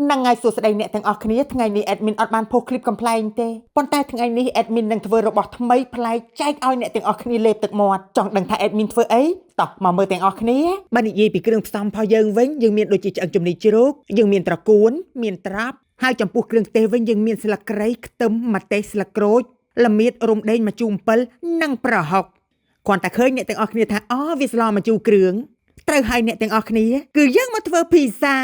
ហ្នឹងហើយសួស្តីអ្នកទាំងអស់គ្នាថ្ងៃនេះ admin អត់បាន post คลิปកំប្លែងទេប៉ុន្តែថ្ងៃនេះ admin នឹងធ្វើរបស់ថ្មីប្លែកចែកឲ្យអ្នកទាំងអស់គ្នាលេបទឹកមាត់ចង់ដឹងថា admin ធ្វើអីតោះមកមើលទាំងអស់គ្នាបើនិយាយពីគ្រឿងផ្សំរបស់យើងវិញយើងមានដូចជាឆ្អឹងជំនីជ្រូកយើងមានត្រកួនមានត្រាប់ហើយចំពោះគ្រឿងទេសវិញយើងមានស្លឹកគ្រៃខ្ទឹមម្ទេសស្លឹកក្រូចល្មៀតរំដេងម្ជូរអំពិលនិងប្រហុក គ្រាន់តែឃើញអ្នកទាំងអស់គ្នាថាអូវាស្លមកជូរគ្រឿងត្រូវហើយអ្នកទាំងអស់គ្នាគឺយើងមកធ្វើភីហ្សា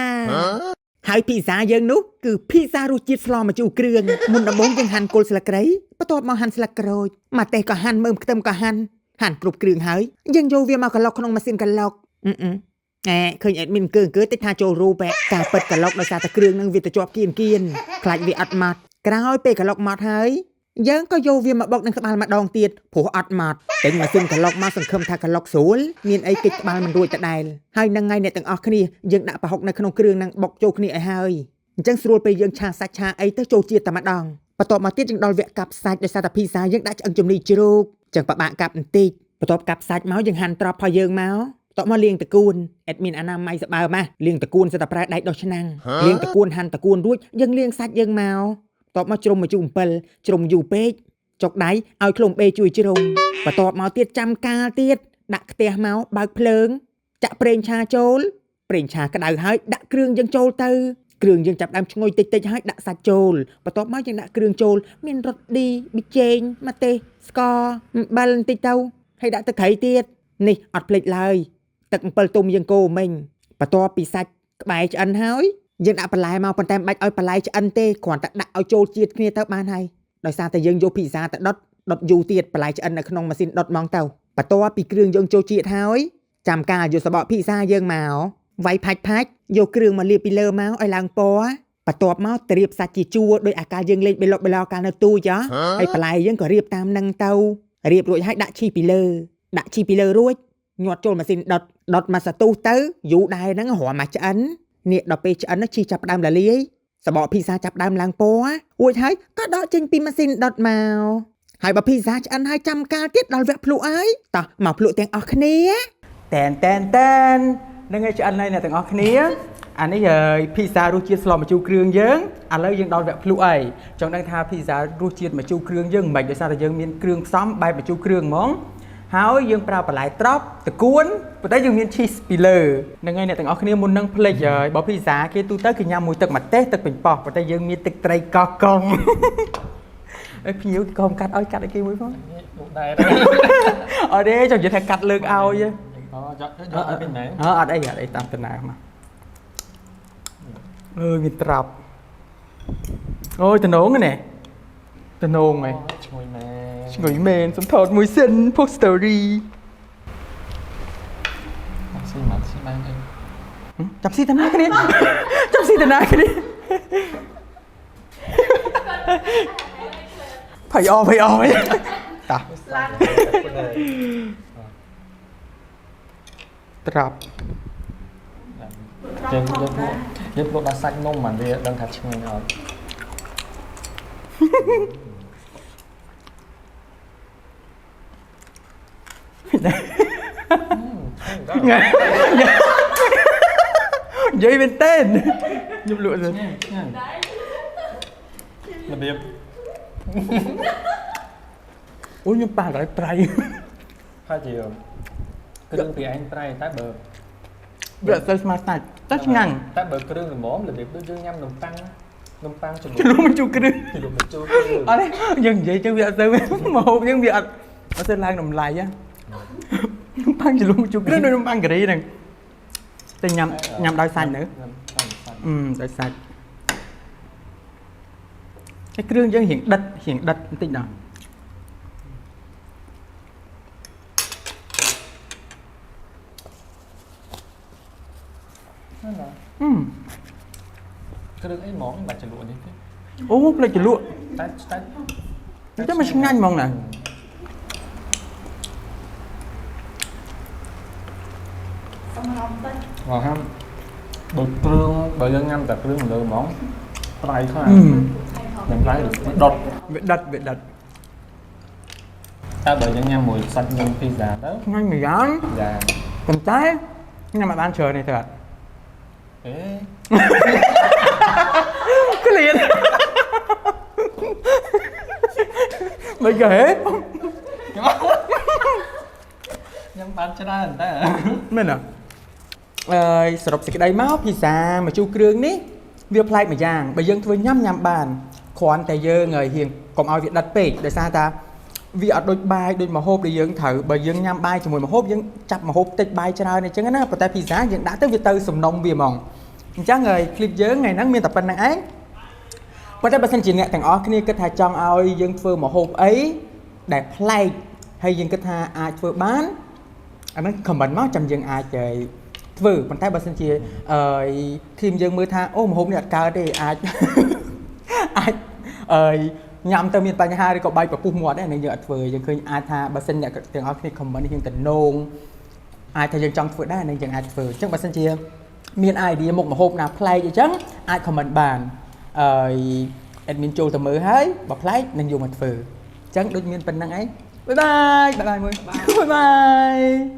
ហើយភីហ្សាយើងនោះគឺភីហ្សារសជាតិស្លមកជូរគ្រឿងមុនដំបូងយើងហាន់គល់ស្លឹកគ្រៃបន្ទាប់មកហាន់ស្លឹកក្រូចម្ទេសក៏ហាន់មើមខ្ទឹមក៏ហាន់ហាន់គ្រប់គ្រឿងហើយយើងយកវាមកក្លុកក្នុងម៉ាស៊ីនក្លុកអឺអឺអែឃើញ admin កើកើតិចថាចូលរូបឯការពិតក្លុកដោយសារតែគ្រឿងនឹងវាទៅជាប់គៀនគៀនខ្លាចវាអត់ម៉ត់ក្រោយពេលក្លុកម៉ត់ហើយ យើងក៏យកវាមកបុកនឹងក្បាលម្ដងទៀតព្រោះអត់ម៉ត់ទិញម៉ាស៊ីនក្លុកមកសង្ឃឹមថាក្លុកស្រួលមានអីកិច្ចក្បាលមិនរួចដដែលហើយនឹងថ្ងៃអ្នកទាំងអស់គ្នាយើងដាក់ប្រហុកនៅក្នុងគ្រឿងនឹងបុកចូលគ្នាឲ្យហើយអញ្ចឹងស្រួលពេលយើងឆាសាច់ឆាអីទៅចូលជាតិតែម្ដងបន្ទាប់មកទៀតយើងដល់វគ្គកាប់សាច់ដោយសារតែភីសាយើងដាក់ឆ្អឹងជំនីជ្រូកអញ្ចឹងពិបាកកាប់បន្តិចបន្ទាប់កាប់សាច់មកយើងហាន់ត្រប់របស់យើងមកបន្ទាប់មកលាងតកួនអេដមីនអនាម័យសបើម៉ាស់លាងតកួនសិតតែប្រើដែកដោះឆ្នាំងលាងតកួនហាន់តកួនរួចយើងលាងសាច់យើងមក បន្ទាប់មកជ្រុំមកជូរអំពិលជ្រុំយូរពេកចុកដៃឲ្យឃ្លុំបេជួយជ្រុំបន្ទាប់មកទៀតចាំកាលទៀតដាក់ខ្ទះមកបើកភ្លើងចាក់ប្រេងឆាចូលប្រេងឆាក្តៅហើយដាក់គ្រឿងយើងចូលទៅគ្រឿងយើងចាប់ដើមឈ្ងុយតិចតិចហើយដាក់សាច់ចូលបន្ទាប់មកយើងដាក់គ្រឿងចូលមានរ៉ុតឌីប៊ីចេងម្ទេសស្ករអំបិលបន្តិចទៅហើយដាក់ទឹកត្រីទៀតនេះអត់ភ្លេចឡើយទឹកអំពិលទុំយើងកូរមិញបន្ទាប់ពីសាច់ក្បែរឆ្អិនហើយ យើងដាក់បន្លែមកប៉ុន្តែមិនបាច់ឲ្យបន្លែឆ្អិនទេគ្រាន់តែដាក់ឲ្យចូលជាតិគ្នាទៅបានហើយដោយសារតែយើងយកភីហ្សាទៅដុតដុតយូរទៀតបន្លែឆ្អិននៅក្នុងម៉ាស៊ីនដុតហ្មងទៅបន្ទាប់ពីគ្រឿងយើងចូលជាតិហើយចាំកាលយកសបកភីហ្សាយើងមកវាយផាច់ផាច់យកគ្រឿងមកលាបពីលើមកឲ្យឡើងពណ៌បន្ទាប់មកត្រៀបសាច់ជាជួរដោយអាការយើងលេងបេឡុកបេឡកាលនៅទូចហ៎ហើយបន្លែយើងក៏រៀបតាមនឹងទៅរៀបរួចហើយដាក់ឈីពីលើដាក់ឈីពីលើរួចញាត់ចូលម៉ាស៊ីនដុតដុតមកសន្ទុះទៅយូរដែរហ្នឹងរំមកឆ្អិន នេះដល់ពេលឆ្អិនណាឈីចាប់ផ្ដើមរលាយសបកភីហ្សាចាប់ផ្ដើមឡើងពណ៌រួចហើយក៏ដកចេញពីម៉ាស៊ីនដុតមកហើយបើភីហ្សាឆ្អិនហើយចាំកាលទៀតដល់វគ្គភ្លក់ហើយតោះមកភ្លក់ទាំងអស់គ្នា តែនតែនតែននឹងឲ្យឆ្អិនហើយអ្នកទាំងអស់គ្នាអានេះហើយភីហ្សារសជាតិស្លម្ជូរគ្រឿងយើងឥឡូវយើងដល់វគ្គភ្លក់ហើយចង់ដឹងថាភីហ្សារសជាតិម្ជូរគ្រឿងយើងមិនដោយសារតែយើងមានគ្រឿងផ្សំបែបម្ជូរគ្រឿងហ្មងហើយយើងប្រើបន្លែត្រប់តកួនប៉ុន្តែយើងមាន cheese ពីលើនឹងហើយអ្នកទាំងអស់គ្នាមុននឹងភ្លេចហើយបើភីហ្សាគេទូទៅគេញ៉ាំមួយទឹកម្ទេសទឹកប៉េងប៉ោះប៉ុន្តែយើងមានទឹកត្រីកោះកុងអើភ្ញៀវគេកុំកាត់ឲ្យកាត់ឲ្យគេមួយផង លក់ដែរ អត់ទេចង់និយាយថាកាត់លើកឲ្យ អូយកយកឲ្យវិញមែន អើអត់អីអត់អីតាមតាណាមកអើយមានត្រាប់អូយតំណងនេះតំណងហ៎ ឈ្ងុយមែន ឈ្ងុយមែនសំថតមួយសិន post story ស៊ីមកស៊ីបានអី ចាំស៊ីតាណាគ្នាចាំស៊ីតាណាគ្នាភ័យអភ័យអតាត្រាប់ យើងយើងភ្លក់យើងភ្លក់ដល់សាច់នំបានវាដឹងថាឆ្ងាញ់អត់ និយាយមែនតើខ្ញុំលក់សិន ឆ្ងាញ់ឆ្ងាញ់របៀប អូយខ្ញុំប៉ះកន្លែងប្រៃ ហើយជាគ្រឿងពីឯងប្រៃតែបើ វាអត់សូវស្មាសាច់តែឆ្ងាញ់ តែបើគ្រឿងល្មមរបៀបដូចយើងញ៉ាំនំប៉័ងនំប៉័ងចំនួ ជ្លុំជូរគ្រឿង ជ្លុំជូរគ្រឿង អត់ទេយើងនិយាយចឹងវាអត់សូវមកហូបយើងវាអត់អត់សូវឡើងតម្លៃហ៎នំប៉័ងជ្លុំជូរគ្រឿងដូចនំប៉័ងការីហ្នឹងតែញ៉ាំញ៉ាំដោយសាច់នៅ ញ៉ាំដោយសាច់ អឺដោយសាច់តែគ្រឿងយើងរៀងដិតរៀងដិតបន្តិចដល់ ហ្នឹងណា អឺ គ្រឿងអីហ្មងបាច់ជ្លក់នេះទេ អូផ្លេចជ្លក់ តែតែ តែមិនឆ្ងាញ់ហ្មងណា មកហាំបើគ្រឿងបើយើងញ៉ាំតែគ្រឿងលើហ្មងប្រៃខ្លាំង អឺ មិនប្រៃដុត វាដិតវាដិត តែបើយើងញ៉ាំមួយសាច់នំភីហ្សាទៅ ឆ្ងាញ់មួយយ៉ាង យ៉ា ប៉ុន្តែញ៉ាំអត់បានច្រើនទេទៅអត់ អេ មិនគេហេ ញ៉ាំបានច្រើនតែ មែនអើអើយសរុបសេចក្តីមកភីហ្សាម្ជូរគ្រឿងនេះវាប្លែកម្យ៉ាងបើយើងធ្វើញ៉ាំញ៉ាំបានគ្រាន់តែយើងឲ្យរៀងកុំឲ្យវាដិតពេកដោយសារតាវាអត់ដូចបាយដូចម្ហូបដែលយើងត្រូវបើយើងញ៉ាំបាយជាមួយម្ហូបយើងចាប់ម្ហូបតិចបាយច្រើនអញ្ចឹងណាប៉ុន្តែភីហ្សាយើងដាក់ទៅវាទៅសំណុំវាហ្មងអញ្ចឹងហើយคลิปយើងថ្ងៃហ្នឹងមានតែប៉ុណ្្នឹងឯងប៉ុន្តែបើសិនជាអ្នកទាំងអស់គ្នាគិតថាចង់ឲ្យយើងធ្វើម្ហូបអីដែលប្លែកហើយយើងគិតថាអាចធ្វើបានអាហ្នឹង comment មកចាំយើងអាចឲ្យធ្វើប៉ុន្តែបើសិនជាអឺ team យើងមើលថាអូម្ហូបនេះអត់កើតទេអាច អាចអឺញ៉ាំទៅមានបញ្ហាឬក៏បែកពពុះមាត់ទេអានេះយើងអត់ធ្វើយើងឃើញអាចថាបើសិនអ្នកទាំងអស់គ្នា comment នេះយើងតំណងអាចថាយើងចង់ធ្វើដែរអានេះយើងអាចធ្វើអញ្ចឹងបើសិនជាមាន idea មុខម្ហូបណាប្លែកអញ្ចឹងអាច comment បានអឺ admin ចូលទៅមើលហើយបើប្លែកនឹងយកមកធ្វើអញ្ចឹងដូចមានប៉ុណ្្នឹងឯង bye bye bye bye មួយ bye bye.